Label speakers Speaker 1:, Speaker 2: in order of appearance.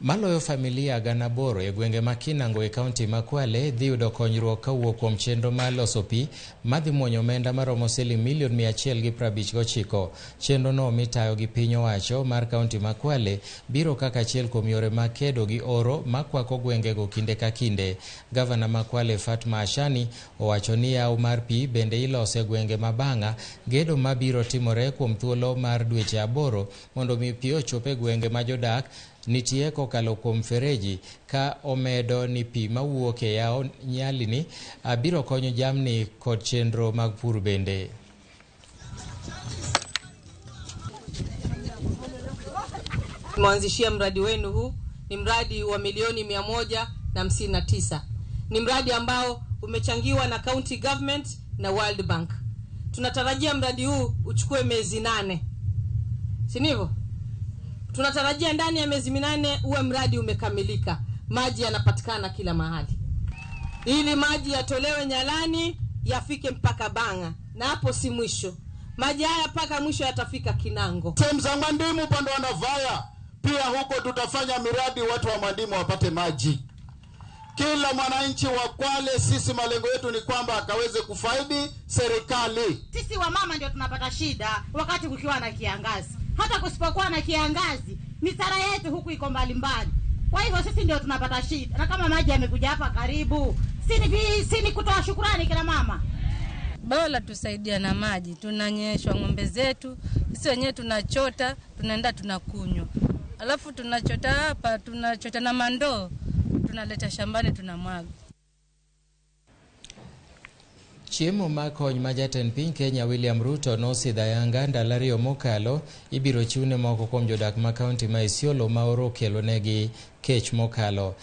Speaker 1: Maloyo familia 8,000 e gwenge ma Kinango e kaunti ma Kwale dhi yudo konyruok kawuok kuom chenro mar loso pi madhi muonyo omenda maromo siling milion 159. Chenrono mitayo gi piny owacho mar kaunti ma Kwale biro kaka achiel kuom yore mag kedo gi oro makwako gwengego kinde ka kinde. Gavana ma Kwale Fatma Ashani owacho ni yaw mar pi bende iloso e gwenge ma Bang'a, gedo mabiro timore kuom thuolo mar dweche 8 mondo mi pi ochop e gwenge ma jodak nitie kokalo kuom fereji, ka omedo ni pi mawuok e yaw Nyalini biro konyo jamni kod chenro mag pur bende.
Speaker 2: Tumeanzishia mradi wenu huu, ni mradi wa milioni 159. Ni mradi ambao umechangiwa na county government na World Bank. Tunatarajia mradi huu uchukue miezi 8. Si ndivyo? Tunatarajia ndani ya miezi 8 uwe mradi umekamilika. Maji yanapatikana kila mahali. Ili maji yatolewe Nyalani yafike mpaka Bang'a, na hapo si mwisho. Maji haya mpaka mwisho yatafika Kinango.
Speaker 3: Sehemu za Mwandimu upande wa Navaya pia huko tutafanya miradi watu wa Mwandimu wapate maji. Kila mwananchi wa Kwale, sisi malengo yetu ni kwamba akaweze kufaidi serikali.
Speaker 4: Sisi wamama ndio tunapata shida wakati kukiwa na kiangazi. Hata kusipokuwa na kiangazi, misara yetu huku iko mbali mbali. Kwa hivyo sisi ndio tunapata shida. Na kama maji yamekuja hapa karibu, si ni kutoa shukrani kina mama.
Speaker 5: Bora tusaidia na maji, tunanyeshwa ng'ombe zetu, sisi wenyewe tunachota, tunaenda tunakunywa. Alafu tunachota hapa, tunachota na mandoo, tunaleta shambani tunamwaga.
Speaker 1: Chiemo mar kony ma jatend piny Kenya William Ruto nosidho ayanga ndalo 2 mokalo ibiro chiwne moko kuom jodak ma kaunti ma Isiolo ma oro okelonegi kech mokalo.